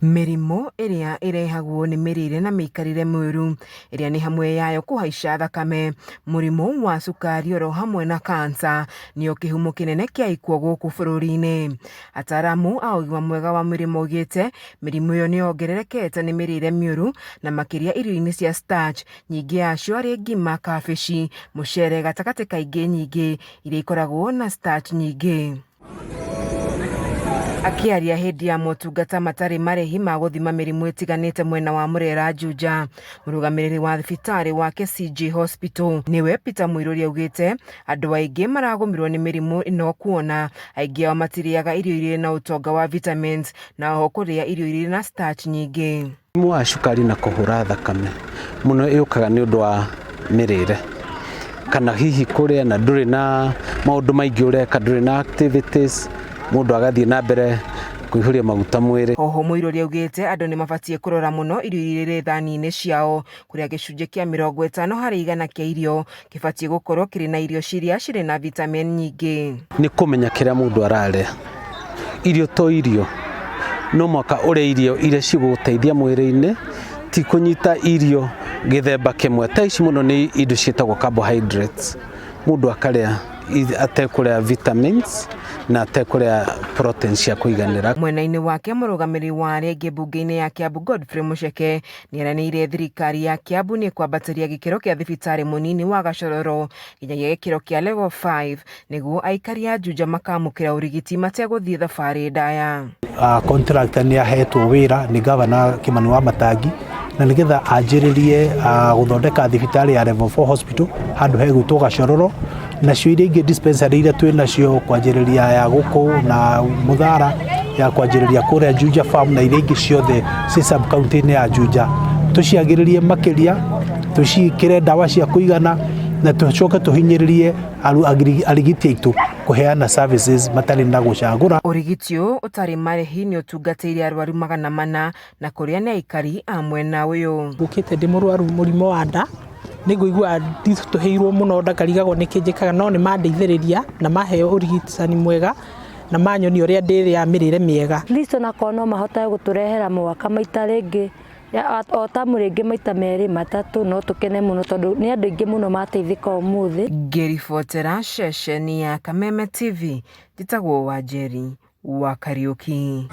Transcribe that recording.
Mĩrimũ ĩrĩa ĩrehagwo nĩ mĩrĩre na mĩikarĩre mĩũru ĩrĩa nĩ hamwe yayo kũhaica thakame, mũrimũ wa cukari oro hamwe na kansa nĩyo kĩhumo kĩnene kĩa ikuũ gũkũ bũrũri-inĩ. Ataramu a ũgima mwega wa mwĩrĩ maugĩte mĩrimũ ĩyo nĩyongererekete nĩ mĩrĩre mĩũru na makĩria irio-inĩ cia starch, nyingĩ yacio arĩ ngima, kabici, mũcere gatagatĩ ka ingĩ nyingĩ iria ikoragwo na starch nyingĩ. Akĩaria hĩndĩ ya motungata matarĩ marĩhi ma gũthima mĩrimũ ĩtiganĩte mwena wa Murera Juja, mũrũgamĩrĩri wa thibitarĩ wa KCG Hospital nĩwe Peter Muiruri augĩte andũ aingĩ maragũmĩrwo nĩ mĩrimũ ĩno kuona aingĩ ao matirĩaga irio irĩ na ũtonga wa vitamins na oho kũrĩa irio irĩ na starch nyingĩ. Mũrimũ wa cukari na kũhũra thakame mũno yũkaga nĩ ũndũ wa mĩrĩre kana hihi kũrĩa na ndũrĩ na maũndũ maingĩ ũreka, ndũrĩ na activities, mũndũ agathiĩ na mbere kũihũria maguta mwĩrĩ. Oho Mũirũri augĩte andũ nĩ mabatiĩ kũrora mũno irio iria irĩ thani-inĩ ciao kũrĩa gĩcunjĩ kĩa 50% kĩa irio kĩbatiĩ gũkorwo kĩrĩ na irio ciria cirĩ na vitamin nyingĩ. Nĩ kũmenya kĩrĩa mũndũ ararĩa. Irio to irio, no mũhaka ũrĩe irio iria cigũgũteithia mwĩrĩ-inĩ, ti kũnyita irio gĩthemba kĩmwe. Ta ici mũno nĩ indo ciĩtagwo carbohydrates, mũndũ akarĩa atekũrĩa vitamins na atekũrĩa proteins cia kũiganĩra. Mwena-inĩ wake mũrũgamĩrĩri wa arĩa angĩ mbunge-inĩ ya Kiambu Godfrey Mucheke nĩeranĩire thirikari ya Kiambu nĩ kwambatĩria gĩkĩro kĩa thibitarĩ mũnini wa Gachororo nginyagia gĩkĩro kĩa level 5 nĩguo aikari a Juja makamũkĩra ũrigiti mategũthiĩ thabarĩ ndaya. Contractor nĩ ahetwo wĩra nĩ gavana Kimani wa Matangi na nĩgetha anjĩrĩrie gũthondeka thibitarĩ ya level 4 hospital handũ hegwĩtwo Gachororo, nacio iria ingĩ dispensary iria twĩ nacio kwanjĩrĩria ya gũkũ na Mũthara, ya kwanjĩrĩria kũrĩa Juja Farm na iria ingĩ ciothe ciĩ sub county-inĩ ya Juja, tũciagĩrĩrie makĩria, tũciĩkĩre ndawa cia kũigana na tũcoke tũhinyĩrĩrie arigiti aitũ kũheana services matarĩ na gũcagũra. Ũrigiti ũyũ ũtarĩ marĩhi nĩ ũtungatĩire arwaru 400 na kũrĩa nĩ aikari a mwena ũyũ. Ngũkĩte ndĩ mũrwaru mũrimũ wa nda, nĩ ngũigua nditũhĩirwo mũno nda ngarigagwo nĩkĩ njĩkaga, no nĩ mandeithĩrĩria na maheo ũrigitani mwega na manyonia ũrĩa ndĩrĩa mĩrĩre mĩega. At least onakorwo no mahotage gũtũrehera mwaka maita rĩngĩ o tamu rĩngĩ maita merĩ matatũ, no tũkene mũno tondũ nĩ andũ aingĩ mũno mateithĩka ũmũthĩ. Ngĩribotera ceceni ya Kameme TV, njĩtagwo Wanjeri wa Kariũki.